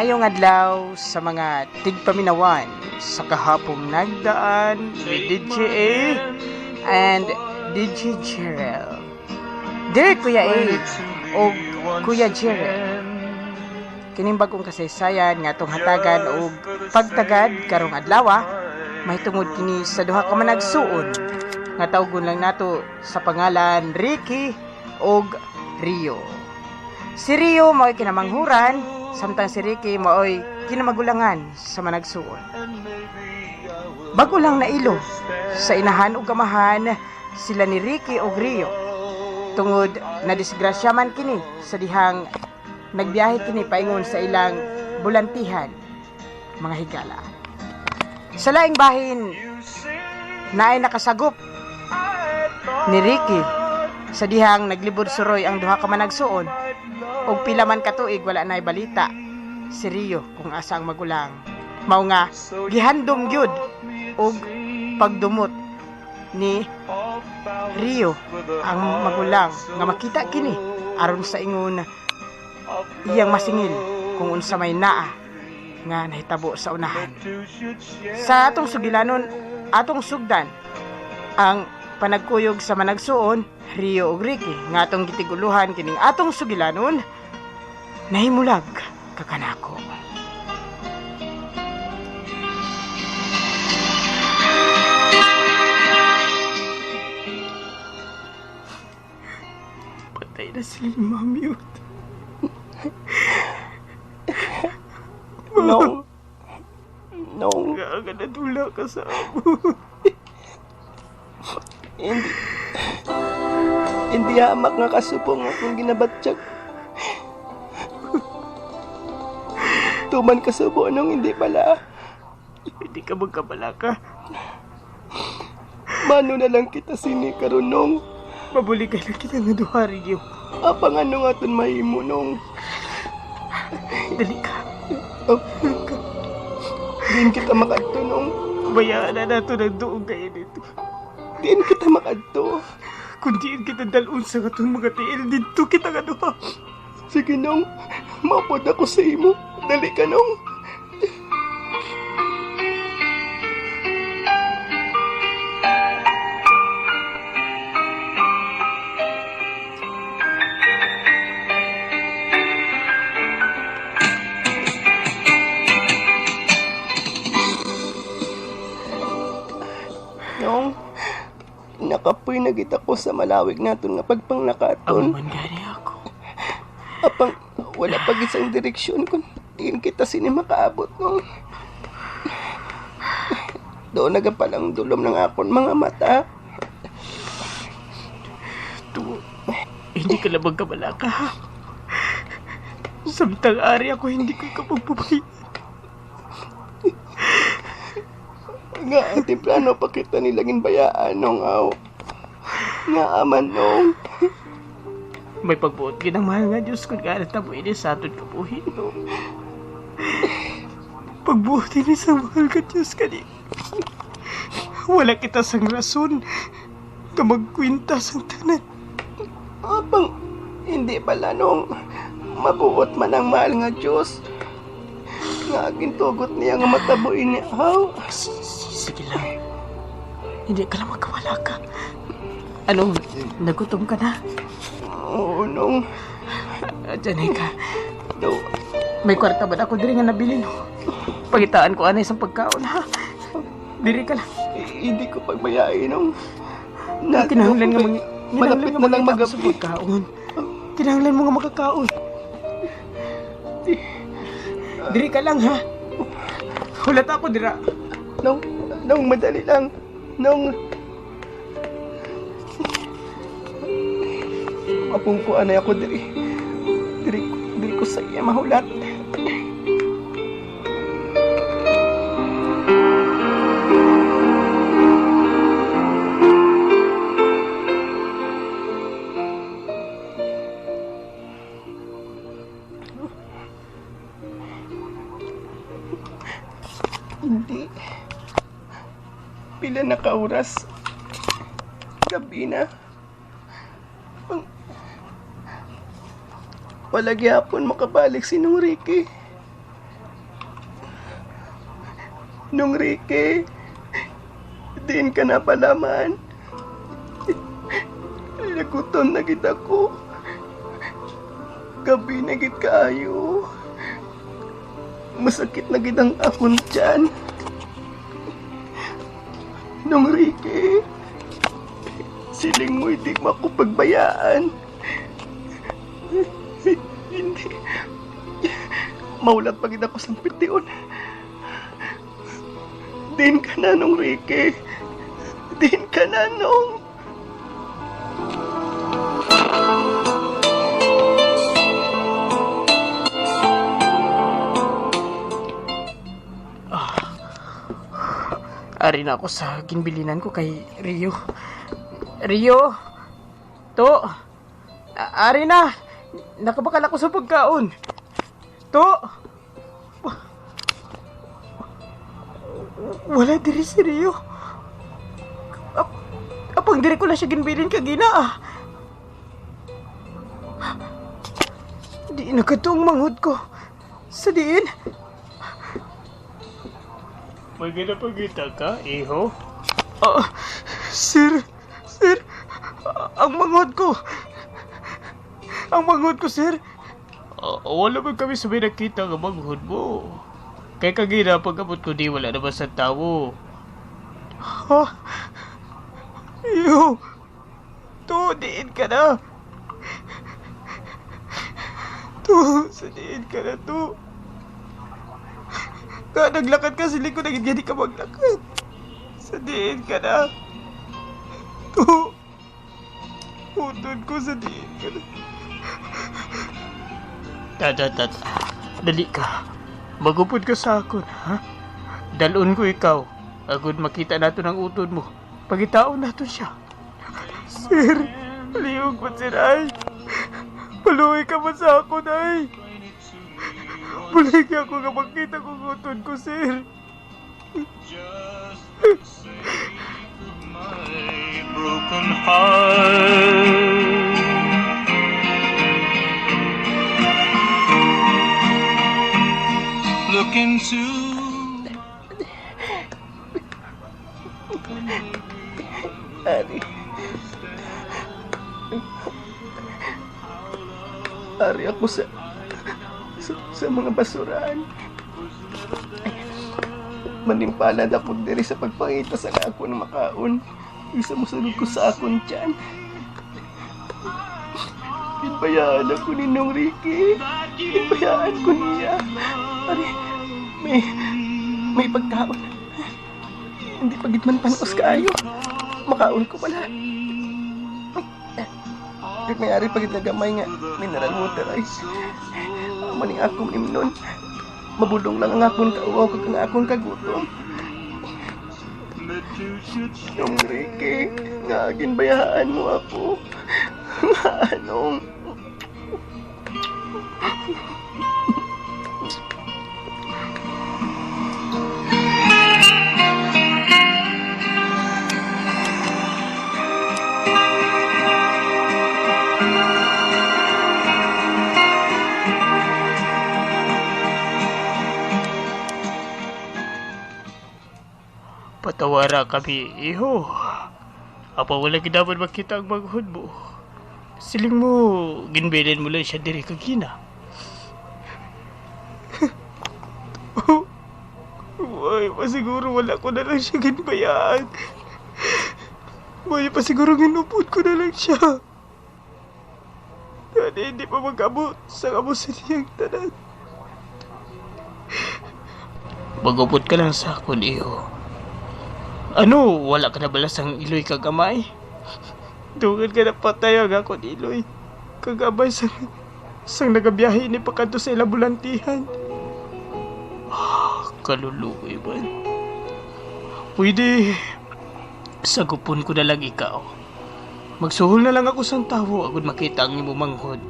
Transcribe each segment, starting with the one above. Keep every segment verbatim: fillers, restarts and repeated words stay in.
Maayong adlaw sa mga tigpaminawan sa kahapong nagdaan with D J A and D J Jerel. Dear Kuya A o Kuya Jerel, kining bag-ong kasaysayan nga atong hatagan og pagtagad karong adlaw, mahitungod kini sa duha ka managsuon nga tawgon lang nato sa pangalan Ricky og Rio. Si Rio mao'y kinamanghuran, samtang si Ricky mao'y kinamagulangan sa managsuon. Bago lang nailo sa inahan ug amahan sila ni Ricky ug Rio, tungod nadisgrasya man kini sa dihang nagbiyahe kini paingon sa ilang bulantihan, mga higala. Sa laing bahin, naay nakasagop ni Ricky sa dihang naglibod suroy ang duha ka managsuon, ug pila man ka tuig wala na'y balita si Rio kung asa ang magulang. Mao nga gihandom gyud og pagdumot ni Rio ang magulang nga makita kini aron sa ingon iyang masingil kung unsa may naa nga nahitabo sa unahan. Sa atong sugilanon, atong sugdan ang panagkuyog sa managsuon, Rio ug Ricky, nga atong gitiguluhan kining atong sugilanon, Nahimulag Ka Kanako. Patay na sila ni Mami, oh. Nong, Nong, nga, nga nadula ka sa amo. Hindi, hindi hamak nga kasubong akong ginabatyag. Tuman kasubo, Nong, hindi bala. Hindi ka magkabalaka. Mano na lang kita sini karon, Nong? Mabuligay lang kita nga duha, Rio. Apang ano nga aton mahimo, Nong? Dali ka. Oh. Diin kita makadto, Nong? Bayaan na nato ang duog kay dito. Diin kita makadto? Kung diin kita dalon sa aton mga tiil, dito kita nga duha. Sige, Nong. Maupod ako sa imo. Dali ka, Nong. Nong, nakapoy na gid ako sa malawig naton nga pagpanglakaton. Amo man gani ako. Apang wala pa gid sang direksyon kung diin kita sini makaabot, Nong. Daw nagapalang dulom ng akon mga mata. Tuo, hindi ka lang magkabalaka, ha? Samtang ari ako, hindi ko ikaw pagpapay. Nga, temprano pa kita nila ginbayaan, Nong, aw. Nga aman, Nong. May pagbuot gid ang mahal nga Dios kung nga natabo ini sa aton kabuhi, Nong. Pagbuot ini sa mahal nga Dios kani. Wala kita sang rason nga magkwinta sang tanan. Apang hindi bala, Nong, mabuot man ang mahal nga Dios nga gintugot niya nga matabo ini, haw? S-, s-, sige lang. Hindi ka lang magkabalaka. Ano, nagutom ka na? Oo, Nong. Ah, dyan ka. No. May kwarta ba ako diri nga nabilin, no? Pangitaan ko anay sa pagkaon, ha? Diri ka lang. Hindi ko pagbayai, Nong. Na, kinahanglan nga mangi-, malapit na lang magabi. Pagkaon. Kinahanglan mo nga makakaon. Diri ka lang, ha? Hulat ako dira. Nong, Nong, madali lang. Nong, mapungko anay ako diri. Diri, diri ko sa iya mahulat. Hindi. Pila na ka oras? Gabi na. Wala gyapon makabalik si Nong Ricky. Nong Ricky, diin ka na bala man? Nagutom na gid ako. Gabi na gid kaayo. Masakit na gid ang akon tiyan. Nong Ricky, siling mo, hindi mo ako pagbayaan. Hindi. Mahulat pa gid ako sang pition. Diin ka na, Nong Ricky? Diin ka na, Nong? Ah, ari na ako sa ginbilinan ko kay Rio. Rio! To! A-, ari na! Nakabakal ako sa pagkaon! To! Wala diri si Rio. Ap-, apang diri ko lang siya ginbilin kagina, ah. Di na kadto ang manghod ko. Sa diin? May ginapangita ka, iho? Ah, sir, sir, ang manghod ko. Ang manghod ko, sir. Ah, wala man kami sa may nakita nga manghod mo. Kay kagina, pag-abot ko di, wala naman sa tawo. Ha? Iyo. To, diin ka na? To, sa diin ka na, to? Nga, naglakat ka, siling ko, nagid gani ka maglakat. Sa diin ka na? To. Utod ko sa diin ka na. Ta, ta, ta, ta. Dali ka. Magupod ka sa akon, ha? Dalon ko ikaw. Agud makita naton ang utod mo. Pangitaon naton siya. Sir, liog man, sir, ay. Paluoy ka man sa akon, ay. Paluoy ka ako nga makita ko ang utod ko, sir. Just the sake of my broken heart. Look into Ari. Ari ako sa, sa, sa mga basurahan. Manimpalad ako diri sa pagpangita sa akon makaon. Isa mo sulod ko sa akon tiyan. Ginbayaan ako ni Nong Ricky. Ginbayaan ko niya. Ari, may, may pagkaon. Hindi pa gid man panos kaayo. Makaon ko bala. Kag may ari pa gid nga gamay nga mineral water, ay. Amo ning akon imnon. Mabudlong lang ang akon kauwaw kag ang akon kagutom. Nong Ricky, nga ginbayaan mo ako. Nga anong Patawara kami, iho. Apan wala gid namon makita ang manghod mo. Siling mo, ginbilin mo lang siya diri kagina. Maayo pa siguro wala ko na lang siya ginbayaan. Maayo pa siguro ginupod ko na lang siya. Gani, hindi pa mag-abot sa amo sa iyang tanan. Magupod ka lang sa akon, iho. Ano, wala ka na bala sang iloy kag amay? Dungan nga napatay ang akon iloy kag amay sang, sang nagabiyahe ini pakadto sa ilang bulantihan. Ah, kaluluoy man. Pwede, sagupon ko na lang ikaw. Magsuhol na lang ako sang tawo agud makita ang imo manghod.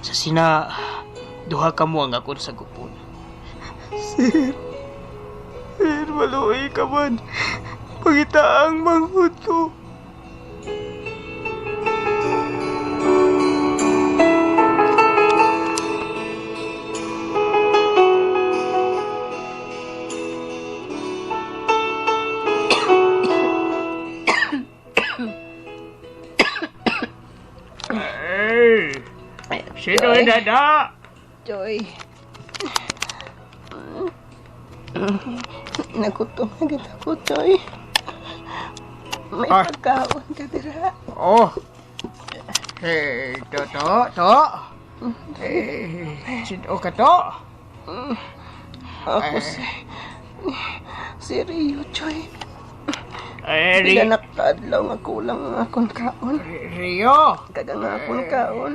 Sa sina, duha kamo ang akon sagupon. Sir, sir, maluoy ka man. Pangitaa ang manghod ko. Dada! Joy. Nagutom na gid ako, Joy. May Ah. pagkaon ka dira? Oh. Eh, to, to, to. Eh, sin-o ka to? Ako Eh. si, si Rio, Joy. Eh, Pila Ri- na ka adlaw nga kulang ang akon kaon. Ri- Rio. Kag ang akon Eh. kaon,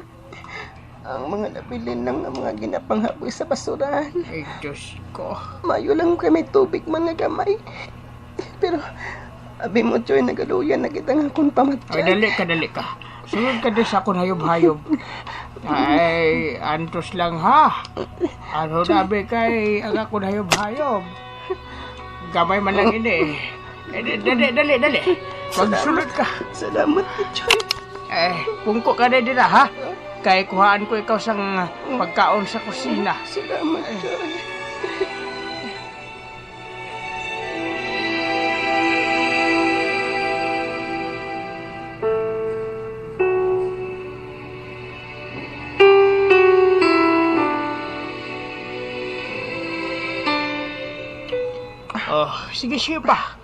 ang mga nabilin lang nga mga ginapanghaboy sa basurahan. Ay, Diyos ko. Mayo lang kay may tubig man nga gamay. Pero, abi mo, Joy, nagaluya na gid ang akon pamatyan. Ay, dali ka, dali ka. Sulod ka din sa akon hayop-hayop. Ay, antos lang, ha? Ano Joy. Nabi kay ang akon hayop-hayop? Gamay man lang ini, eh. Eh, di- dali, dali, dali. Magsulod ka. Salamat, Joy. Eh, pungko ka na dira, ha? Kay kuhaan ko ikaw sang pagkaon sa kusina. Salamat, Joy. Oh, sige, sige pa.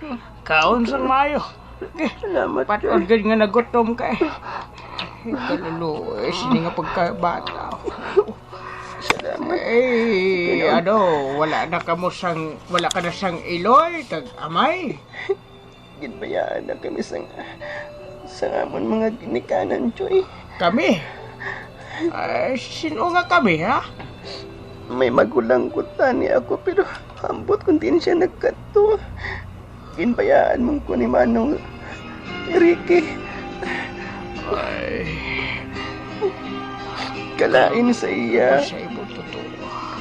Kaon sang maayo. Okay. Salamat, Pat-on Joy. Gid nga nagutom ka eh. Kaluluoy, sini nga pagkabata. Salamat. Eh, Pinoy. Ano, wala na kamo sang, wala ka na sang iloy, kag amay. Ginbayaan na kami sang, sang amon mga ginikanan, Joy. Kami? Ay, sino nga kami, ha? May magulang ko tani ako, pero ambot kung diin siya nagkadto. Ginbayaan man ko ni Manong Ricky. Ay. Kalain sa iya. Sa imo, totoo.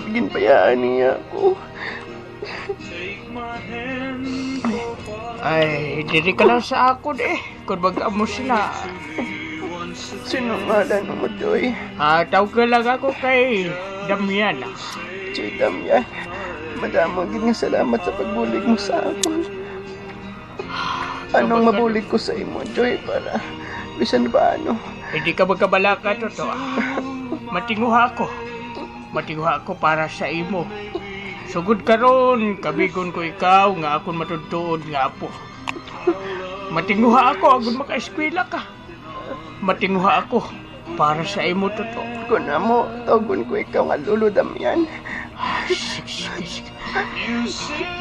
Ginbayaan niya ako. Ay, diri ka lang sa akon eh. Kung mag-amo sila. Sino ngalan mo, Joy? Ah, tawag ka lang ako kay Damian. Si Damian, madamo gid nga salamat sa pagbulig mo sa akon. Anong mabulig ko sa imo, Joy, para bisan paano? Hindi ka magkabalaka, Toto. Matinguha ako. Matinguha ako para sa imo. Sugod karon, kabigon ko ikaw nga akon matuod-tuod nga apo. Matinguha ako agud makaeskwela ka. Matinguha ako para sa imo, Toto. Kung amo, tawgon ko ikaw nga Lolo Damian. Ah, sige, sige, sige.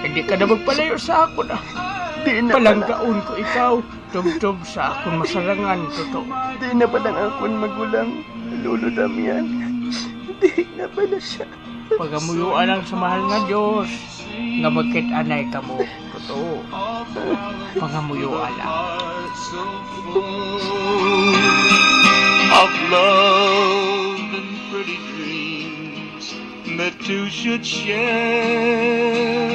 Hindi ka na magpalayo sa akon, ah. Di na pala. Palanggaon ko ikaw, tubtob sa akon masarangan, Toto. Di na pala ang akon magulang, Lolo Damian. Di na pala siya. Pangamuyoa lang sa mahal nga Dios nga magkit-anay kamo. Totoo. Pangamuyoa lang. Of love and pretty dreams that two should share.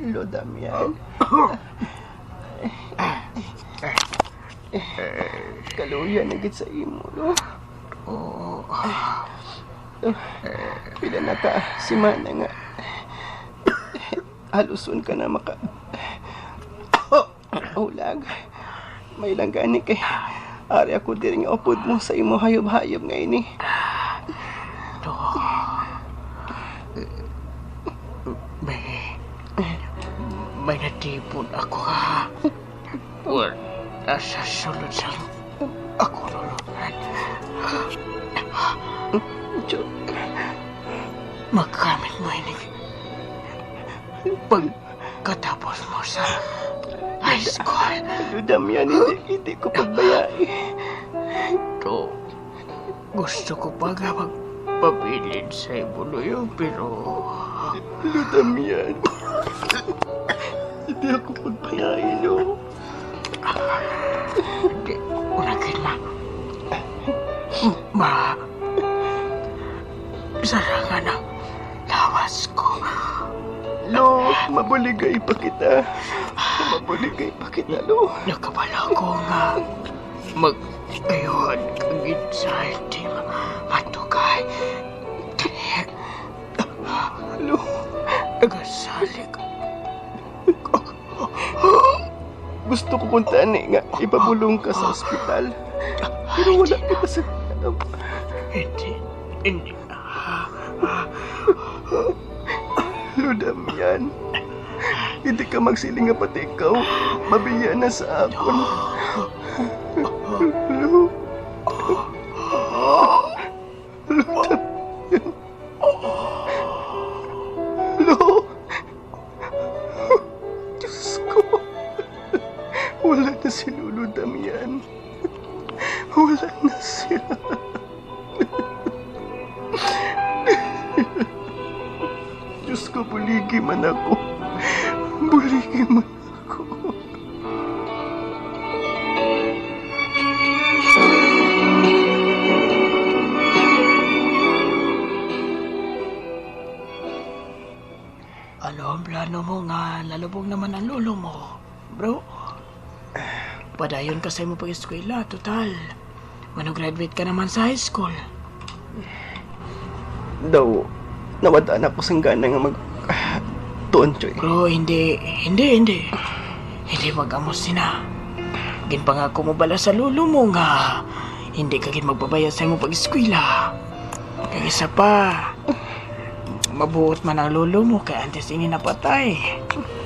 Lo Damian. Kaluya na gid sa imo, no? Oo. Pila na ka semana nga haluson ka na maka-, Ulag. May lang gani kay ari ako diri nga upod mo sa imo hayop-hayop nga ini. To. May, may natipon ako, ha. Wala sa sulod sa ako lulungan. Jo- Magamit mo ini pag Katapos mo sa high school. Ano, Damian, hindi, hindi ko pagbayai. To, gusto ko pa nga magpabilin sa imo luyo, pero Ano, Damian? Hindi ako pagbayai, no? Hindi, unagin ma. Ma. Sarangan ang lawas ko. Lo, mabuligay pa kita. Mabuligay pa kita, lo. Nakabalo ko nga mag- Ayuhan ka gid sa hindi ma-, matugay. Dali. Lo, nagasalig. Gusto ko kuntani nga ipabulong ka sa ospital. Pero wala kita sa... Hindi, hindi. Lo Damian, hindi ka magsiling nga pati ikaw mabiya na sa akon. Lo. Lo Damian. Lo. Diyos ko. Wala na si Lolo Damian. Wala na siya. Diyos ko, buligi man ako. Buligi man ako. Ano ang plano mo nga nalubog naman ang lolo mo, bro? Padayon ka sa imong pag-eskwela, total, mano-graduate ka naman sa high school. Daw, nawad-an ako sang gana nga mag-, tuon, Choy. Bro, hindi, hindi, hindi. Hindi mag-amo sina. Ginpangako mo bala sa lolo mo nga hindi ka gid magpabaya sa imong pag-eskwela. Kag isa pa, mabuot man ang lolo mo kay antes ini napatay,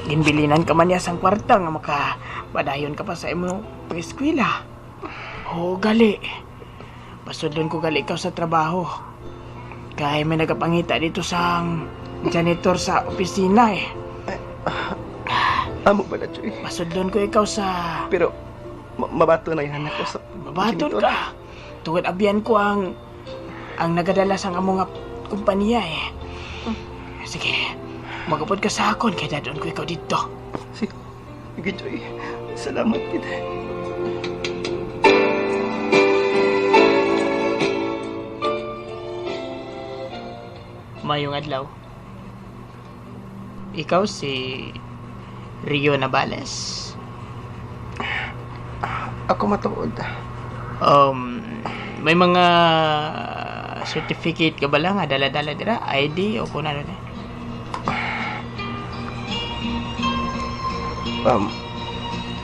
ginbilinan ka man niya sang kwarta nga makapadayon ka pa sa imo pag-eskwela. Oo, gali. Pasudlon ko gali ikaw sa trabaho. Kay may nagapangita dito sang janitor sa opisina, eh. Amo bala, Choy. Pasudlon ko ikaw sa... Pero ma-, mabaton na yan ako sa... Mabaton janitor ka. Tungod abyan ko ang, ang nagadala sang amo nga kumpanya, eh. Sige, mag-upod ka sa akon kay dad-on ko ikaw dito. Sige, sige, Choy. Salamat gid. Mayong adlaw. Ikaw si Rio Navales? Ako matuod. Um, may mga certificate ka bala nga dala-dala dira? I D o kung ano ni? Um,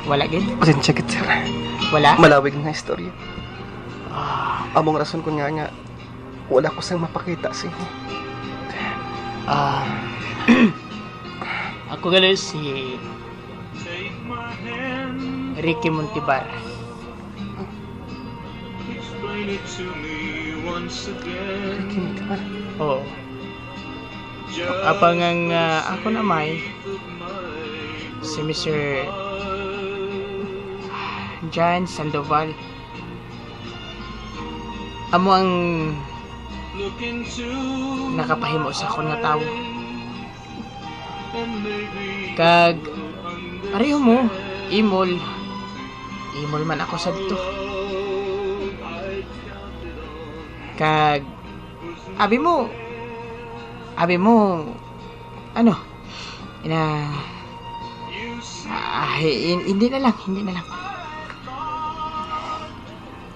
Wala gid? Pasensya gid, sir. Wala? Malawig nga istorya. Ah. Among rason kun nga nga wala ko sang mapakita sa inyo. Ah, ako gali si Ricky Montibar. Ricky Montibar? Oo. Apang ang, ah, ako na may si Mister John Sandoval. Amo ang nakapahimo sa akon nga tawo. Kag pareho mo, imol. Imol man ako sadto. Kag abi mo, abi mo, ano, ina, ah, hin-, hindi na lang, hindi na lang.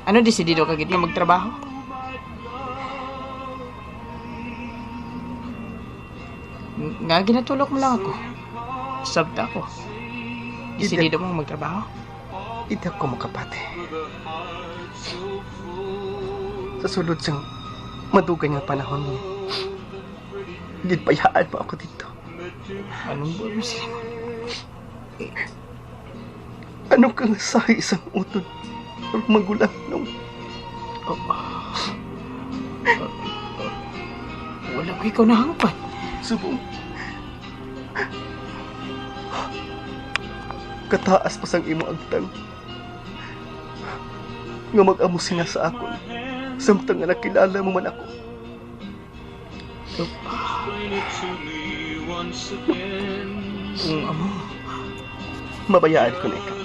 Ano, desidido ka gid nga magtrabaho? Nga ginatulok mo lang ako. Sabta ko. Desidido mo magtrabaho? Hindi ako makapati. Sa sulod sang madugay nga panahon, ginbayaan mo ako dito. Anong buwan mo sila? Ano ka nga sahi sang utod, magulang, no? Oh. Wala ko ikaw nahangpan. Subong kataas pa sang imo agtang nga mag-amo sina sa akon, samtang nga nakilala mo man ako. Ang amo. Mabayaan ko na ikaw.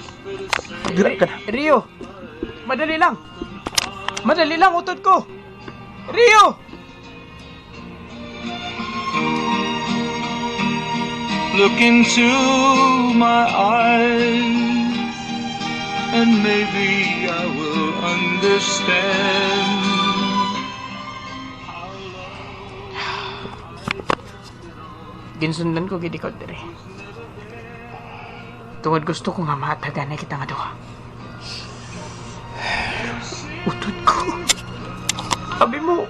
Dira ka na. Rio! Madali lang! Madali lang, utod ko! Rio! Look into my eyes, and maybe I will understand. understand. Ginsundan ko gid ikaw diri. Tungod gusto ko nga mahatagan na kita nga duha. Utod ko. Abi mo,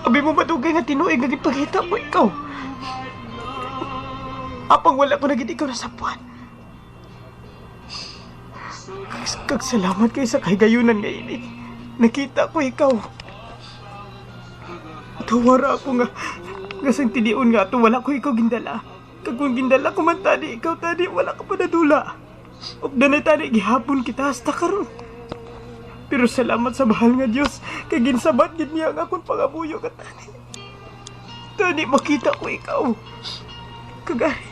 abi mo madugay nga tinuig nga ginpakita ko ikaw. Apang wala ko na gid ikaw nasabwan. Kag, kag salamat kay sa kahigayunan nga ini, nakita ko ikaw. Tawara ako nga, nga sang tilion nga ato wala ko ikaw gindala. Kag kung gindala ko man tani ikaw tani, wala ka pa nadula. Updanay tani gihapon kita hasta karon. Pero salamat sa mahal nga Dios, kay ginsabat gid niya ang akon pangamuyo nga tani. Tani makita ko ikaw. Kag ari,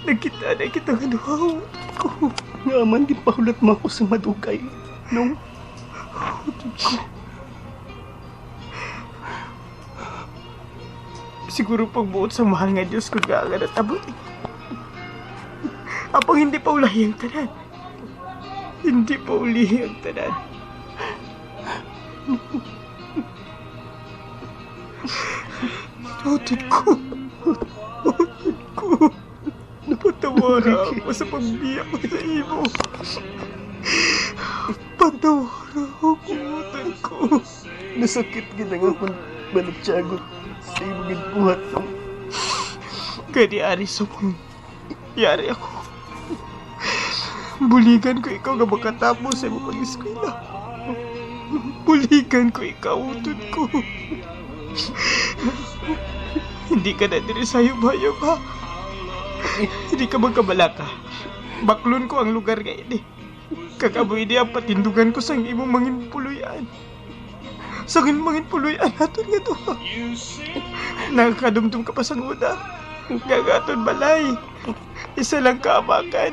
nagkita na kita nga duha ko. Nga man, gipahulat mo ako sa madugay, no? Siguro pagbuot sa mahal nga Dios ko nga nga natabo. Apang hindi pa ulahi ang tanan. Hindi pa ulihi ang tanan. Utod ko. Utod ko. Napatawara ako sa pagbiya ko sa imo. Patawara ako, utod ko. Nasakit gid ang akon balatiagon sa imo ginbuhat, no? Kay di ari sa Yari ako. Buligan ko ikaw nga makatapos sa imong pag-eskwela. Buligan ko ikaw, utod ko. Hindi ka na diri sa hayop-hayop, ha? Hindi ka magkabalaka. Baklon ko ang lugar nga ini. Kag amo ini ang patindugan ko sang imong mangin puloy-an. Sa mangin puloy-an naton nga duha. Nakakadumdom ka pa sang una. Nga ang aton balay, isa lang ka amakan.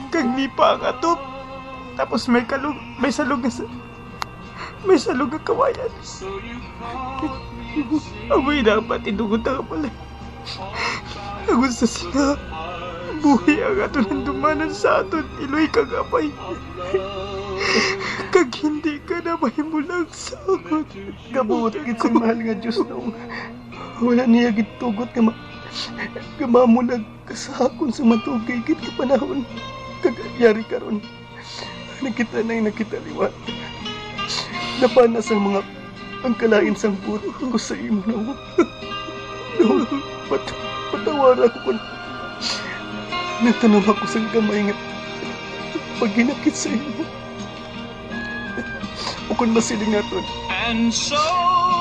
Kag nipa ang atop. Tapos may kalug-, may salog nga sa-, may salog nga kawayan. Amo ini ang patindugon ta nga balay. Kag unsa sina buhi ang aton handumanan sa aton iloy kag amay? Kag hindi ka na mahimulag sa akon. Kabuot gid sa mahal nga Dios, no? Wala niya gitugot nga ma-, nga mamulag ka sa akon sa madugay gid nga panahon. Kag yari karon, nakita na ang nakita liwat. Napanas ang mga pangkalain sang buot ko sa imo nawong. Nawong, pat-, patawara ko kon nagtanom ako sang gamay nga paghinakit sa imo. O kon masiling naton,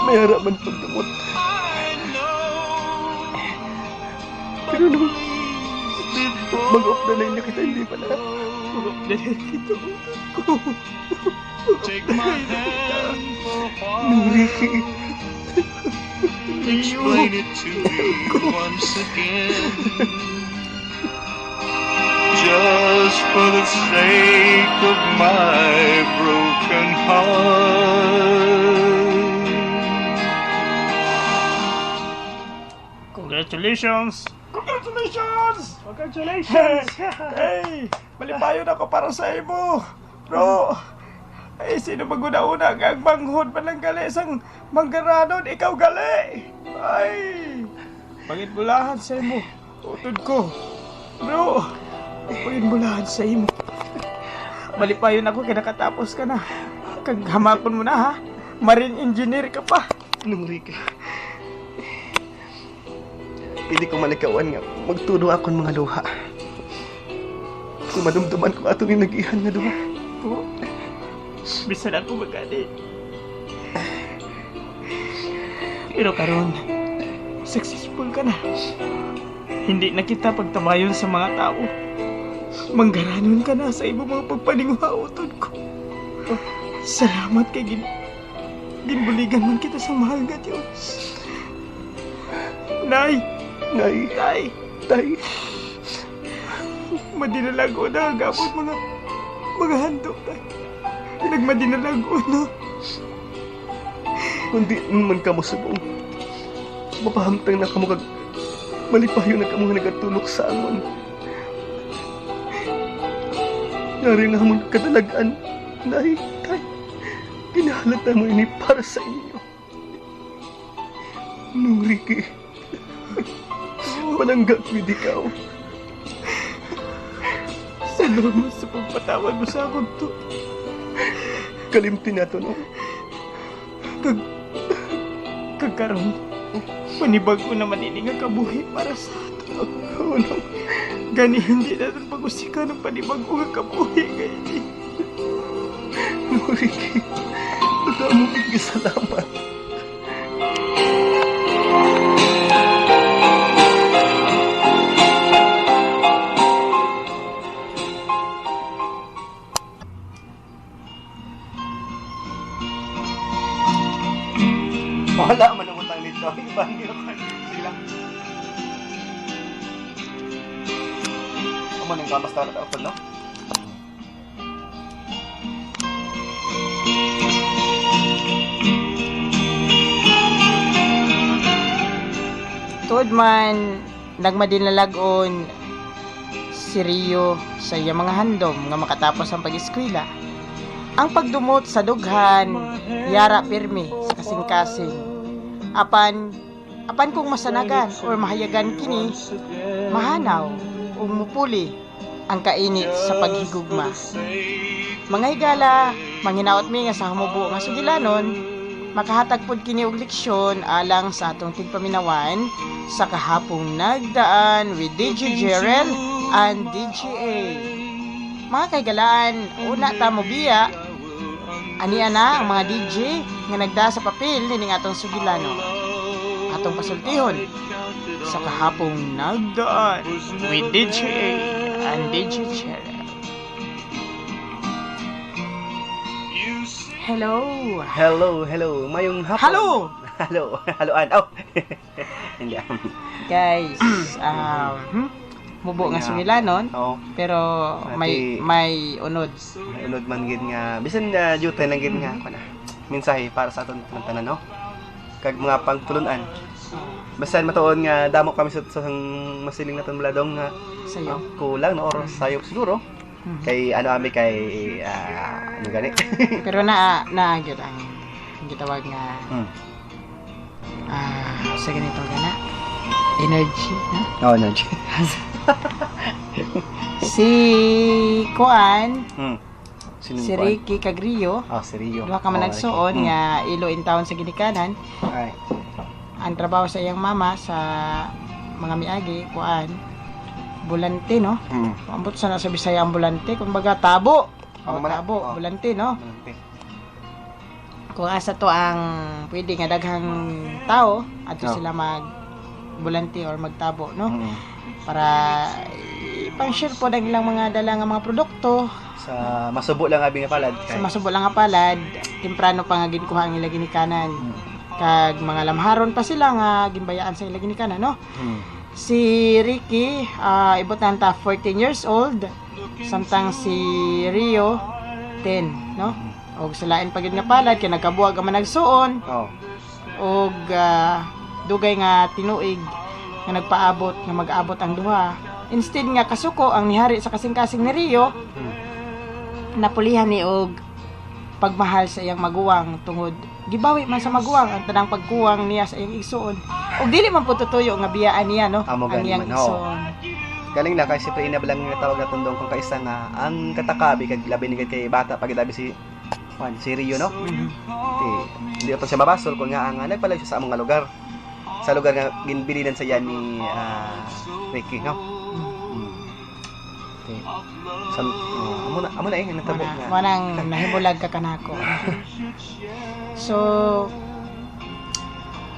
may ara man pagdamot. Pero nung mag-updanay na kita, hindi pala. Mag-updanay kita. Take my hand for a while. Nung Ricky. Explain it to me once again. Just for the sake of my broken heart. Congratulations! Congratulations! Congratulations! Hey! Malipayon ako para sa imo, bro! Ay, sino maghuna-huna nga ang manghod man lang gali sang manggaranon, ikaw gali! Ay! Panginbulahan sa imo, utod ko. Bro, panginbulahan sa imo. Malipayon ako kay nakatapos ka na. Kag hamakon mo na, ha? Marine engineer ka pa. Nung Ricky, hindi ko malikawan nga magtudo akon mga luha. Kung madumduman ko ato ni nag-ihan nga duha. Oo. Bisan ako magani. Pero karon, successful ka na. Hindi na kita pagtabayon sa mga tawo. Manggaranon ka na sa imong mga pagpaninguha, utod ko. Salamat kay gin-, ginbuligan man kita sa mahal nga Dios. Nay! Nay! Tay! Tay! Madinalag-on na ang amon mga, mga handom, tay. Nagmadinalag-on na. Kung di man kamo subong, mapahamtang na kamo kag malipayon na kamo nga nagatulok sa amon. Yari nga amon kadalag-an. Nay, Tay, ginahalad namo ini para sa inyo. Nong Ricky, palangga gid ikaw. Salamat sa pagpatawad mo sa akon, Toy. Kalimti nato, no? Kag, kag karon, panibag-o naman ini nga kabuhi para sa aton. Oo, no? Gani, hindi naton pag-usikan ang panibag-o nga kabuhi nga ini. No, Ricky, madamo gid nga salamat. Wala man ang utang nito. Iban nila pa. Sige lang. Amo nang gamas na ako, no? Tuod man, nagmadinalag-on si Rio sa iya mga handom nga makatapos ang pag-eskwela. Ang pagdumot sa dughan, yara pirmi sa kasing-kasing. Apan, apan kung masanagan or mahayagan kini, mahanaw o mupuli ang kainit sa paghigugma. Mga higala, manghinaot mi nga sa humubo nga sugilanon, makahatag pod kini og leksyon alang sa atong tigpaminawan sa kahapong nagdaan with D J Jerel and D J A. Mga kahigalaan, una ta mo biya, ania na ang mga D J nga nagda sa papel nining atong sugilanon. Atong pasultihon sa kahapong nagdaan with D J A and D J Jerel. Hello. Hello, hello. Mayong hapon. Hello. Hello. Hello, an. Oh. Hindi. Guys, um, hmm? Mubo nga Nga. Sugilanon, Oo. Pero may, Ati- may unod. May unod man gid nga, bisan, ah, jutay lang gid nga, Mhm. kuwan na. Mensahe para sa aton tanan-tanan, no? Kag mga pagtulon-an. Oo. Basta matuod nga damo kami sa, sa masiling naton baladong nga, Sayop. ah, kulang, no? Or Mhm. sayop siguro. Mhm. Kay ano, ami kay, ah, ano gani? Pero na, na, gyud ang gitawag nga, Hmm. ah, sa ganito gana, energy, no? Oh, energy. Si Kuan, Hmm. Sino si kuan? Ricky kag Rio, Ah, si Rio. duha ka Oh, managsuon Ricky. Hmm. nga ilo intawon sa ginikanan. Ay. Ang trabaho sa iyang mama sa mga miagi, kuan, bulante, no? Mm. Ambot sa na sa Bisaya ang bulante, kumbaga tabo. Ang O, mana-, tabo, oh. Bulante, no? Bulante. Kung asa to ang pwede nga daghang tao, adto Oh. sila mag bulante or magtabo, no? Mm. Para ipang-share po ang ilang mga dala nga mga produkto. Sa masubo lang abi nga palad, Sa kay masubo lang nga palad, temprano pa nga ginkuha ang ila ginikanan. Mm. Kag mga lamharon pa sila nga ginbayaan sa ila ginikanan, no? Mm. Si Ricky, ah, ibot na ta, fourteen years old, samtang si Rio, ten, no? Mm. Og sa lain pa gid nga palad, kay nagkabuwag ang managsuon. Oh. Og, ah, dugay nga tinuig nga nagpaabot nga mag-abot ang duha. Instead nga kasuko ang nihari sa kasing-kasing ni Rio, Hmm. napulihan ni og pagmahal sa iyang maguwang tungod gibawi man sa maguwang ang tanang pagkuwang niya sa iyang igsuon. Og dili man po tutuyo nga biyaan niya, no, Amo ang gani iyang man, ho. igsuon. Galing na kay siyempre ina lang nga tawag naton dong kung kaisa nga ang katakabi kag labi ni kay bata pa gid abi si Juan, si Rio, no? Mhm. Di, di pa siya mabasol kung nga ang, ah, nagpalayo siya sa among nga lugar. Sa lugar nga ginbilinan sa iya ni, ah, Ricky, no? Mhm. Mm. Okay. Sam-, oh, amo na, amo na eh, natabo Muna, na. muna ang nahimulag ka kanako. So,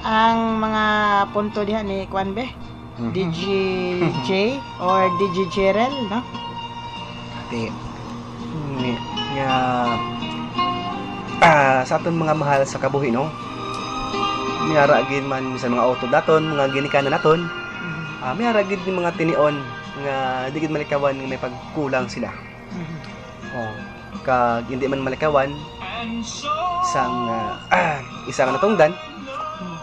ang mga punto diha ni Kwan, be? Mhm. D J J or D J Jerel, no? Ate, ni-, nga, ah, sa aton mga mahal sa kabuhi, no? May ara gid man sa mga utod naton, mga ginikanan naton, Mhm. ah, may ara gid ni mga tinion nga di gid malikawan nga may pagkulang sila. Mhm. Oh, kag hindi man malikawan sang, ah, isa nga natungdan Mhm.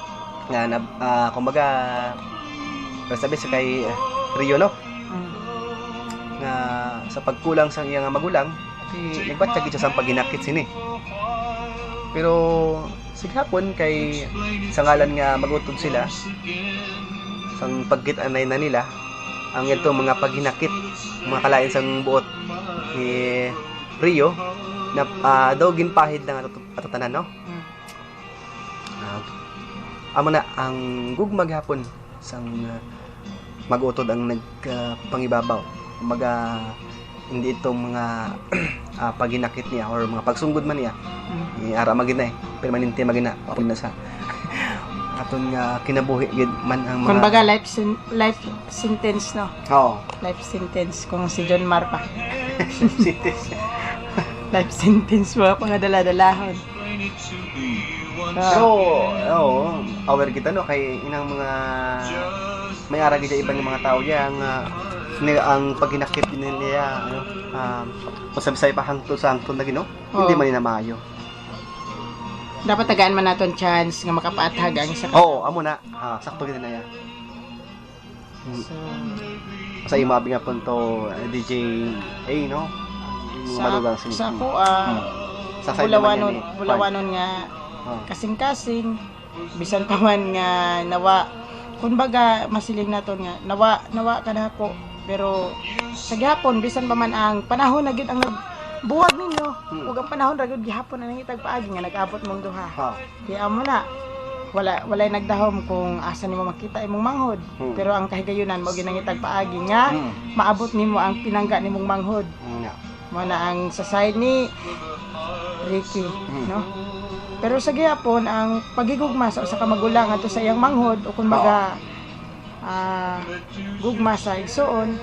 nga nab-, ah, kumbaga, rest in peace kay Rio, no? Mm. Nga sa pagkulang sang iyang magulang, Di, nagbatyag gid siya sang paghinakit sini. Pero sa gihapon, kay sa ngalan nga mag-utod sila, sang pagkit-anay na nila, ang yadtong mga paghinakit, mga kalain sang buot ni Rio, na, ah, daw ginpahid lang ato, ato tanan, no? Mm. Ah, amo na ang gugma gihapon sang, ah, mag-utod ang nagpangibabaw. Kumbaga, hindi itong mga, ah, paghinakit niya or mga pagsunggod man niya. Mm. Eh, ara magid na eh. Permanente magid na. Apil na sa aton nga kinabuhi gid man ang mga Kumbaga, life sen-, life sentence, no? Oo. Life sentence kung si John Mar pa. Sentence. Life sentence, mga pangadala-dalahon. Ah. So, oo, aware kita, no, kay inang mga may ara gid iban nga mga tawo diya ang, ah, ni-, ang paghinakit nila, ano, ah, masabi sa ipahangtod sa hangtod lagi, no? Oo. Hindi man na maayo. Dapat tagaan man naton chance nga makapaathag ang isa ka Oo, amo na. Ah, sakto gid na ya. Mm. So, Sa imo abi nga punto, eh, D J A, no? Sa, Madugang sa sini-, ako, ah, Hmm. Sa side naman bulawanon, yan, eh. Bulawanon nga Oh. kasing-kasing, bisan pa man nga nawa, kumbaga, masiling naton nga, nawa, nawa ka na ako. Pero, sa gihapon, bisan pa man ang panahon na gid ang nagbuwag ninyo, Hmm. ug ang panahon ra gid gihapon ang nangitag paagi nga nag-abot mong duha. Oh. Kaya amo na, wala, walay nagdahom kung asa nimo makita imong manghod. Hmm. Pero ang kahigayunan, mao ginangitag paagi nga Hmm. maabot nimo ang pinangga nimong manghod. Hmm, nga. Mao na ang sa side ni Ricky, Hmm. no? Pero sa gihapon, ang paghigugma sa usa ka magulang ato sa iyang manghod, o kung baga, ah, gugma sa igsuon,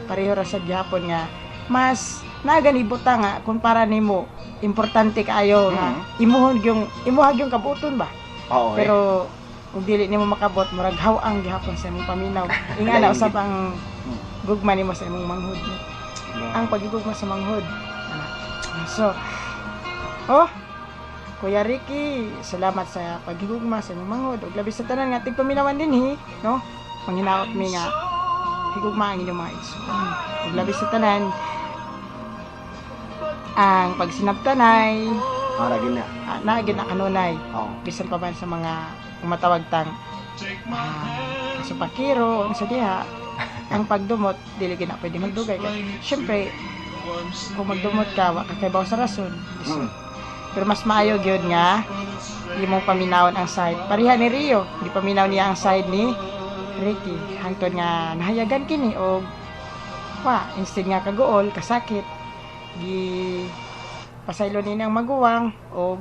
pareho ra sa gihapon nga mas nagani butang nga kung para nimo importante kaayo nga Mhm. imuhon yung imuha yung kabuton ba? Oo, eh. Pero kung dili nimo makabot, murag haw-ang gihapon sa imong paminaw. Ingana Lain usab gid. ang Hmm. gugma nimo sa imong manghod. Yeah. Ang pagigugma sa manghod. Ana. So, oh, Kuya Ricky, salamat sa paghigugma sa imong manghod, ug labi sa tanan nga tigpaminawan dinhi, no? Manghinaot mi nga higugma ang inyong mga igsoon. Ug labi sa tanan, ang pagsinabtanay, Ah, lagi na. ah, na gid na kanunay. Oo. Bisan pa man sa mga kung matawag tang, ah, kasupakiro, ano sa diha, ang pagdumot, dili gid na pwede magdugay. Kay, syempre, kung magdumot ka, wa ka kay sa rason. Mm. Pero mas maayo gyud nga imong paminawon ang side. Pareha ni Rio, gipaminaw niya ang side ni Ricky. Hangtod nga nahayagan kini og wa, instead nga kaguol, kasakit, gi pasaylo nini ang maguwang og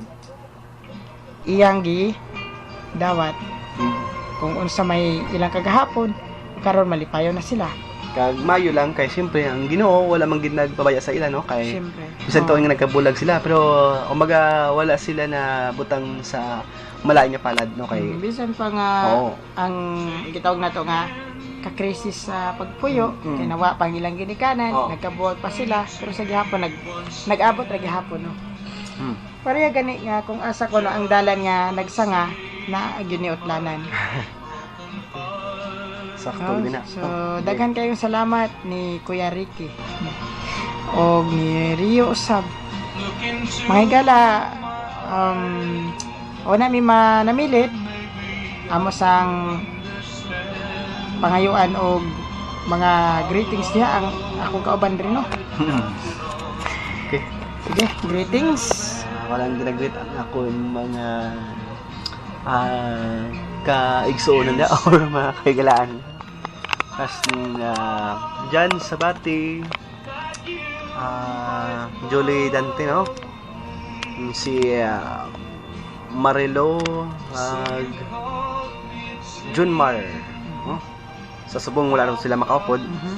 iyang gidawat. Mm. Kung unsa may ilang kagahapon, karon malipayon na sila. Kag maayo lang kay siyempre ang Ginoo wala man gid nagpabaya sa ila, no? Kay Siyempre. bisan Oo. tuon nga nagkabulag sila, pero kumbaga wala sila na butang sa malain nga palad, no? Kay Mm, bisan pa nga Oo. ang gitawag nato nga ka-crisis sa pagpuyo, Mm. kay nawa pa ang ilang ginikanan, Oo. nagkabuwag pa sila, pero sa gihapon nag-, nag-abot ra gihapon, no? Mm. Pareha gani nga kung asa ko na ang dalan nga nagsanga, na gyud ni utlanan. Sakto No? gina. So, Oh, daghan kayong salamat ni Kuya Ricky. Og ni Rio usab. Mga higala, um, wala mi manamilit. Amo sang pangayuan og mga greetings diha ang akong kauban rin, no? Okay. Sige, greetings. Ah, walang ginagreet ang akong mga, ah, kaigsuonan na or mga kahigalaan. As in, ah, Jan Sabati, ah, Julie Dante, no? Si, ah, Marilo, ah, Junmar, no? Sa subong wala rin sila makaupod. Mhm.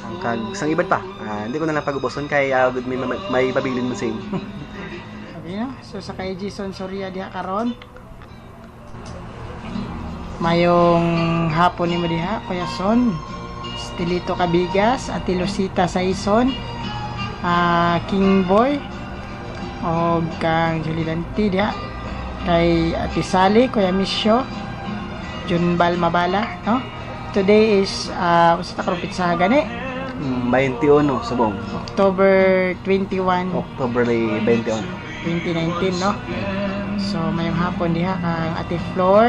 Ang kag sang iban pa, ah, hindi ko na lang pag-ubuson kay, ah, may, may, may mabilin mo sa inyo. Sabi na, so sa kay Jason Soria diha karon. Mayong hapon nimo diha, Kuya Son. Stilito Cabigas, Ate Lucita Saison, ah, King Boy, og kang Julie Dante diha. Kay Ate Sally, Kuya Misyo, Junbal Mabala, no? Today is, ah, unsa ta karong petsaha gani? Mm, twenty-one, subong. October twenty-one, October twenty-one. twenty nineteen, no? So, mayong hapon diha kang Ate Flor.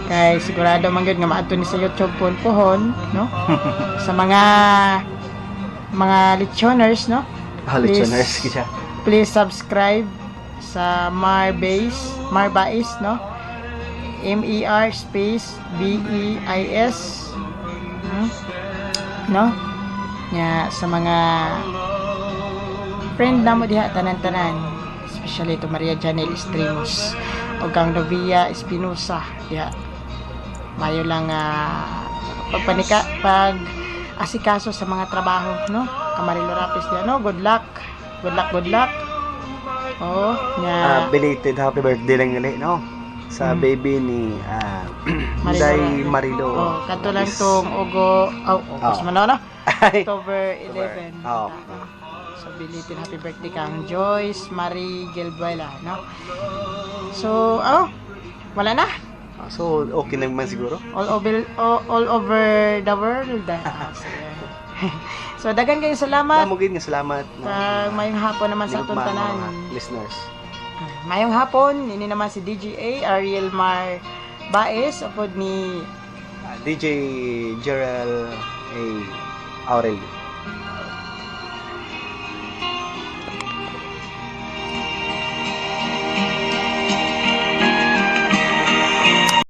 Kay sigurado man gyud nga maadto ni sa YouTube puhon-puhon, no? Sa mga mga lichoners, no? Ah, lichoners, Please. Siya. Please subscribe sa Mar Bais, Mar Bais, no? M E R space B E I S. Hmm? No? Nya sa mga friend namo diha, tanan-tanan, especially to Maria Janel Estrimos o kang Novia Espinosa diha. Mayo lang ah, pagpanika pag asikaso sa mga trabaho, no? Kang Marilo Rapis diha, no? Good luck. Good luck, good luck. Oh, Ah, nya belated happy birthday lang gali, no? Sa Mm. baby ni ah, Marilo Day Rapis. Marilo. Oh, kato lang Yes. tong August, oh, August Ah. man, no? Ay, October eleven. Oh. So, belated happy birthday kang Joyce Marie Gilbuela, no? So, oh, wala na. Ah, so, okay naman siguro. All over all, all over the world. Ah, sige. So, daghan kayong salamat. Damo gid nga salamat, no? Kag mayong hapon naman sa aton Hinigugma, tanan. Mga listeners. Mayong hapon, ini naman si D J A Ariel Mar Baez, upod ni Ah, D J Gerald A. Aurelio.